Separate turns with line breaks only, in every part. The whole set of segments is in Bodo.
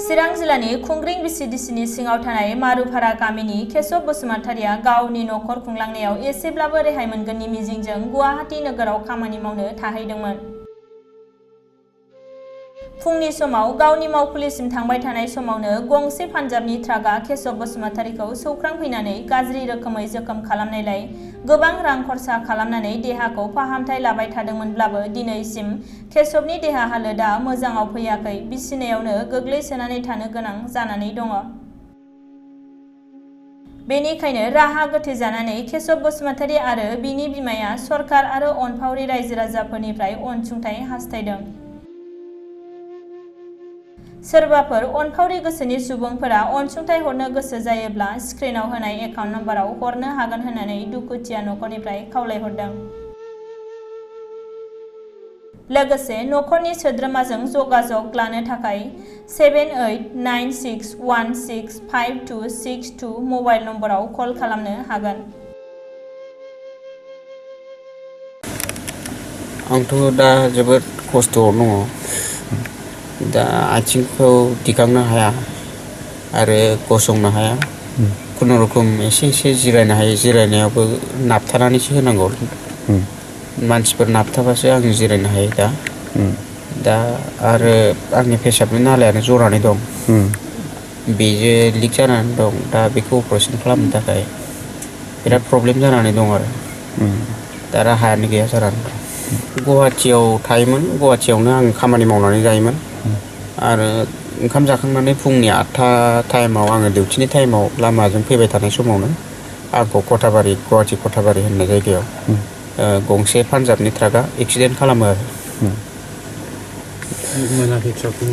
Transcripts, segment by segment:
चिरां जिल्लानि खुंग्रिं बिसिडिसिनि सिङाव थानाय मारुफारा गामिनि केशव बसुमतारिया गावनि नखर खुंलांनायाव एसेब्लाबो रेहाय मोनगोननि मिजिंजों गुवाहाटी नोगोराव खामानि मावनो थाहैदोंमोन। फुंनि समाव गावनि मावखुलिसिम थांबाय थानाय समावनो गंसे पान्जाबनि ट्राकआ केशव बसुमतारिखौ सौख्रांफैनानै गाज्रि रोखोमै जोखोम खालामनायलाय गोबां रां खरसा खालामनानै देहाखौ फाहामथाय लाबाय थादोंमोनब्लाबो दिनैसिम केशवनि देहा हालोदा मोजाङाव फैयाखै, बिसिनायावनो गोग्लैसोनानै थानो गोनां जानानै दङ। बेनिखायनो राहा गोथे जानानै केशव बसुमतारि आरो बिनि बिमाया सरकार आरो अनफावरि रायजो राजाफोरनिफ्राय अनसुंथाइ हास्थायदों। सोरबाफोर अनफावरि गोसोनि सुबुंफोरा अनसुंथाइ हरनो गोसो जायोब्ला स्क्रिनाव होनाय एकाउन्ट नम्बराव हरनो हागोन होननानै दुखुथिया नखरनिफ्राय खावलायहरदों। लोगोसे नखरनि सोद्रोमाजों जगाजग लानो थाखाय 7896165262 मबाइल नम्बराव कल खालामनो हागोन।
आंथ' दा जोबोद खस्थ'आव दङ। दा आथिंखौ दिखांनो हाया आरो गसंनो हाया। खुनुरुखुम एसे जिरायनो हायो, जिरायनायावबो नाबथानानैसो होनांगौ। मानसिफोर नाबथाबासो आं जिरायनो हायो दा आरो आंनि पेसाबनि नालायानो जनानै दं। बेयो लिक जानानै दं। दा बेखौ अपारेसन खालामनो थाखाय बिराद प्रब्लेम जानानै दं आरो दा राहायानो गैया जानानै दं। गुवाहाटियाव थायोमोन, गुवाहाटियावनो आं खामानि मावनानै जायोमोन आरो ओंखाम जाखांनानै फुंनि 8था टाइमाव आङो डिउटिनि टाइमाव लामाजों फैबाय थानाय समावनो आंखौ कथाबारि, गुवाहाटि कथाबारि होननाय जायगायाव गंसे पान्जाबनि ट्राकआ एक्सिडेन्ट खालामो आरो।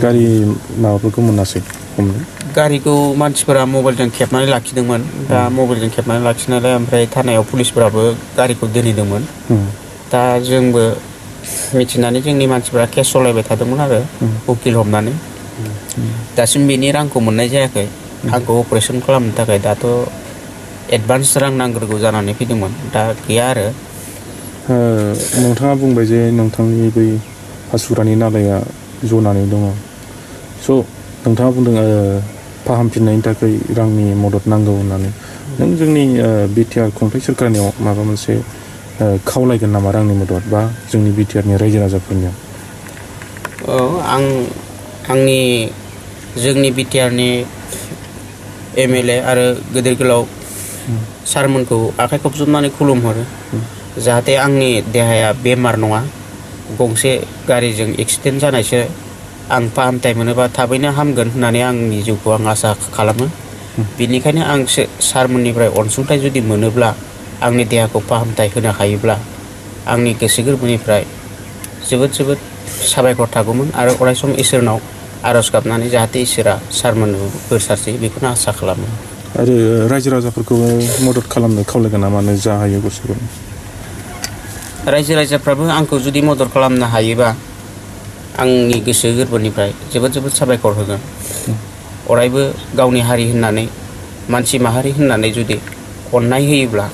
गारि माबाफोरखौ मोनासै हमनो?
गारिखौ मानसिफोरा मबाइलजों खेबनानै लाखिदोंमोन। दा मबाइलजों खेबनानै लाखिनायलाय ओमफ्राय थानायाव पुलिसफोराबो गारिखौ दोनहैदोंमोन। दा जोंबो मिथिनानै जोंनि मानसिफोरा केस सालायबाय थादोंमोन आरो उकिल हमनानै। दासिम बेनि रांखौ मोननाय जायाखै आंखौ अपारेसन खालामनो थाखाय। दाथ' एडभान्स रां नांग्रोगौ जानानै फैदोंमोन, दा गैया आरो।
नोंथाङा बुंबाय जे नोंथांनि बै हासुग्रानि नालाया जनानै दङ। स' नोंथाङा बुंदों फाहामफिननायनि थाखाय रांनि मदद नांगौ होननानै। नों जोंनि बिटिआर खुंथाइ सोरखारनियाव माबा मोनसे खावलायगोन नामा रांनि मदद, बा जोंनि बिटिआरनि रायजो राजाफोरनियाव?
औ, आंनि जोंनि बिटिआरनि एमएलए आरो गेदेर गोलाव सारमोनखौ आखाइ खबजबनानै खुलुमहरो जाहाथे आंनि देहाया बेमार नङा, गंसे गारिजों एक्सिडेन्ट जानायसो। आं फाहामथाय मोनोबा थाबैनो हामगोन होननानै आंनि जिउखौ आं आसा खालामो। बेनिखायनो आं सारमोननिफ्राय अनसुंथाइ जुदि मोनोब्ला, आंनि देहाखौ फाहामथाय होनो हायोब्ला आंनि गोसो गोरबोनिफ्राय जोबोद साबायखर थागौमोन आरो अरायसम इसोरनाव आरज गाबनानै जाहाथे इसोरा सारमोननो बोर सारस्रियो बेखौनो आसा खालामो।
आरो रायजो राजाफोरखौ मदद खालामनो खावलायगोन नामा नों जा हायो गरसेखौ?
रायजो राजाफ्राबो आंखौ जुदि मदद खालामनो हायोबा आंनि गोसो गोरबोनिफ्राय जोबोद साबायखर होगोन। अरायबो गावनि हारि होननानै, मानसि माहारि होननानै जुदि अननाय होयोब्ला,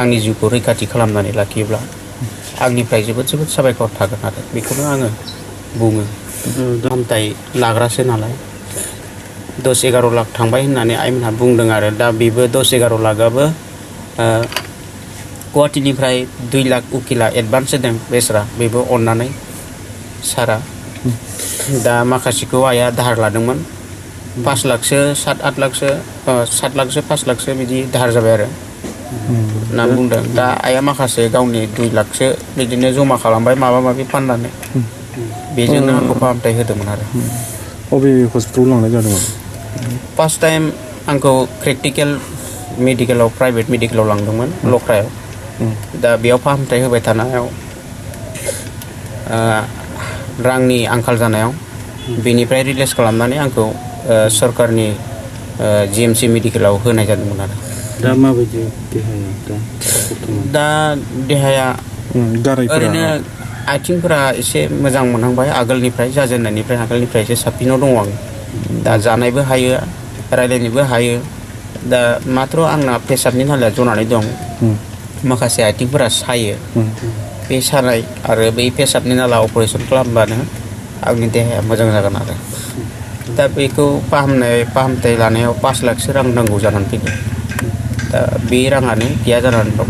आंनि जिउखौ रैखाथि खालामनानै लाखियोब्ला आंनिफ्राय जोबोद साबायखर थागोन आरो बेखौनो आङो बुङो। फाहामथाय लाग्रासो नालाय 10-11 लाख थांबाय होननानै आइमोनहा बुंदों आरो दा बेबो 10-11 लाखआबो गुवाहाटिनिफ्राय 2 लाख उकिला एडभान्स होदों बेसरा, बेबो अननानै सारा। दा माखासेखौ आइया दाहार लादोंमोन, 5 लाखसो 7-8 लाखसो 7 लाखसो 5 लाखसो बिदि दाहार जाबाय आरो होनना बुंदों। दा आइया माखासे गावनि 2 लाखसो बिदिनो जमा खालामबाय माबा माबि फाननानै, बेजोंनो आंखौ फाहामथाय होदोंमोन आरो।
बबे हस्पिटालाव लांनाय जादोंमोन?
फार्स्ट टाइम आंखौ क्रिटिकेल मेडिकेलाव, प्राइभेट मेडिकेलाव लांदोंमोन लख्रायाव। दा बेयाव फाहामथाय होबाय थानायाव रांनि आंखाल जानायाव बेनिफ्राय रिलिज खालामनानै आंखौ सरकारनि जिएमसि मेडिकेलाव होनाय जादोंमोन आरो।
दा माबायदि देहाया?
दा देहाया ओरैनो आथिंफोरा एसे मोजां मोनहांबाय आगोलनिफ्राय, जाजेननायनिफ्राय आगोलनिफ्राय एसे साबसिनाव दङ आं। दा जानायबो हायो, रायलायनोबो हायो। दा माथ्र' आंना पेसाबनि नालाया जनानै दं, माखासे आथिंफोरा सायो। बे सानाय आरो बै पेसाबनि नाला अपारेसन खालामबानो आंनि देहाया मोजां जागोन आरो। दा बेखौ फाहामथाय लानायाव 5 लाखसो रां नांगौ जानानै फैदों दा बे राङानो गैया जानानै दं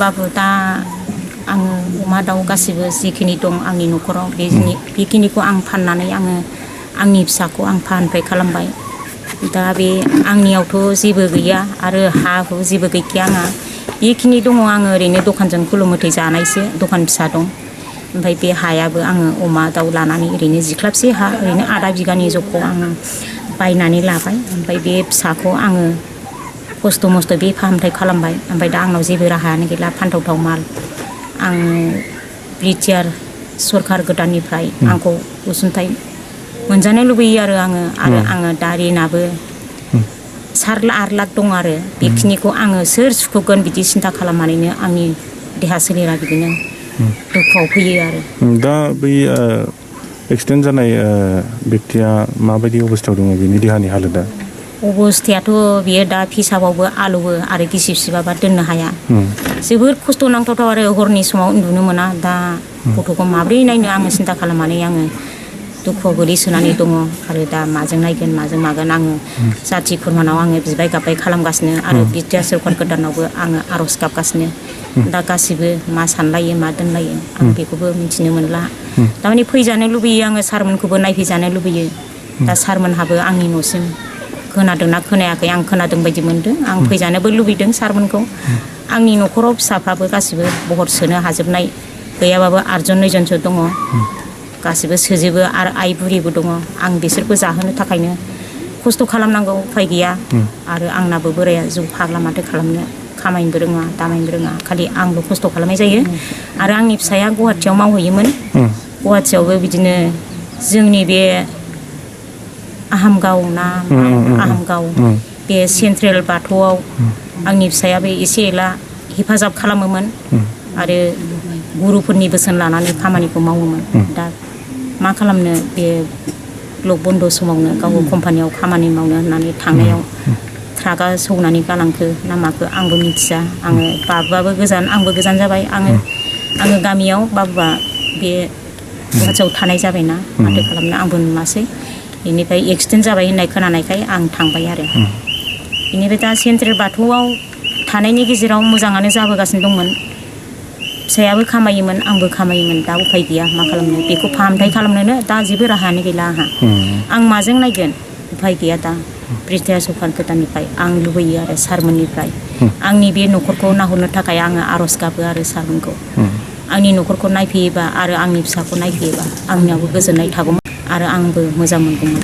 बाबु दा आङो अमा दाउ गासिबो जिखिनि दं आंनि न'खराव बेखिनिखौ आं फाननानै आङो आंनि फिसाखौ आं फाहामथाय खालामबाय दा बे आंनियावथ' जेबो गैया आरो हा हु जेबो गैखाया आंहा बेखिनि दङ आङो ओरैनो दखानजों खुनुमथे जानायसो दखान फिसा दं ओमफ्राय बे हायाबो आङो अमा दाउ लानानै ओरैनो जिख्लाबसे हा ओरैनो आधा बिगानि जखौ आङो बायनानै लाबाय ओमफ्राय बे फिसाखौ आङो खस्थ' मस्थ' बे फाहामथाय खालामबाय ओमफ्राय दा आंनाव जेबो राहायानो गैला फानथावथाव माल आं बिटिआर सरखार गोदाननिफ्राय आंखौ अनसुंथाइ मोनजानो लुबैयो आरो आङो दा रिनाबो 7 लाख दं आरो बेखिनिखौ आङो सोर सुख'गोन बिदि सिन्था खालामनानैनो आंनि देहा सोलेरा बिदिनो दुखुआव फैयो आरो
दा बै एक्सिडेन्ट जानाय बेक्तिया माबायदि अबस्थायाव दङ बिनि देहानि हालोदा
अबस्थायाथ' बियो दा फिसाबावबो आलौवो आरो गिसिब सिबाबा दोननो हाया जोबोर खस्थ' नांथावथाव आरो हरनि समाव उन्दुनो मोना दा गथ'खौ माब्रै नायनो आङो सिन्था खालामनानै आङो दुखुआव गोलैसोनानै दङ आरो दा माजों नायगोन माजों मागोन आङो जाथि खुरमानाव आङो बिबाय गाबबाय खालामगासिनो आरो बिटिआर सरखार गोदानावबो आङो आर'ज गाबगासिनो दा गासिबो मा सानलायो मा दोनलायो आं बेखौबो मिथिनो मोनला थारमाने फैजानो लुबैयो आङो सारमोनखौबो नायफैजानो लुबैयो दा सारमोनहाबो आंनि न'सिम खोनादोंना खोनायाखै आं खोनादों बायदि मोनदों आं फैजानोबो लुबैदों सारमोनखौ आंनि न'खराव फिसाफ्राबो गासिबो बहर सोनो हाजोबनाय गैयाबाबो 8 9जनसो दङ गासिबो सोजोबो आरो आइ बुरिबो दङ आं बिसोरखौ जाहोनो थाखायनो खस्थ' खालामनांगौ उफाय गैया आरो आंनाबो बोराया जौ फाग्ला माथो खालामनो खामायनोबो रोङा दामायनोबो रोङा खालि आंल' खस्थ' खालामनाय जायो आरो आंनि फिसाया गुवाहाटियाव मावहैयोमोन गुवाहाटियावबो बिदिनो जोंनि बे आहमगाव बे सेन्ट्रेल बाथौआव आंनि फिसायाबो एसे एला हेफाजाब खालामोमोन आरो गुरुफोरनि बोसोन लानानै खामानिखौ मावोमोन दा मा खालामनो बे लक बन्द समावनो गाव कम्पानियाव खामानि मावनो होननानै थांनायाव ट्राकआ सौनानै गालांखो ना माखो आंबो मिथिया आङो बाबुआबो गोजान आंबो गोजान जाबाय आङो गामियाव बाबुआ बे गुवाहाटियाव थानाय जाबायना माथो खालामनो आंबो नुवासै बेनिफ्राय एक्सिडेन्ट जाबाय होननाय खोनानायखाय आं थांबाय आरो बेनिफ्राय दा सेन्ट्रेल बाथौआव थानायनि गेजेराव मोजाङानो जाबोगासिनो दंमोन फिसायाबो खामायोमोन आंबो खामायोमोन दा उफाय गैया मा खालामनो बेखौ फाहामथाय खालामनोनो दा जेबो राहायानो गैला आंहा आं माजों नायगोन उफाय गैया दा बिटिआर सरखार गोदाननिफ्राय आं लुबैयो आरो सारमोननिफ्राय आंनि बे न'खरखौ नाहरनो थाखाय आङो आर'ज गाबो आरो सारमोनखौ आंनि न'खरखौ नायफैयोबा आरो आंनि फिसाखौ नायफैयोबा आंनियावबो गोजोननाय थागौमोन आरो आंबो मोजां मोनगौमोन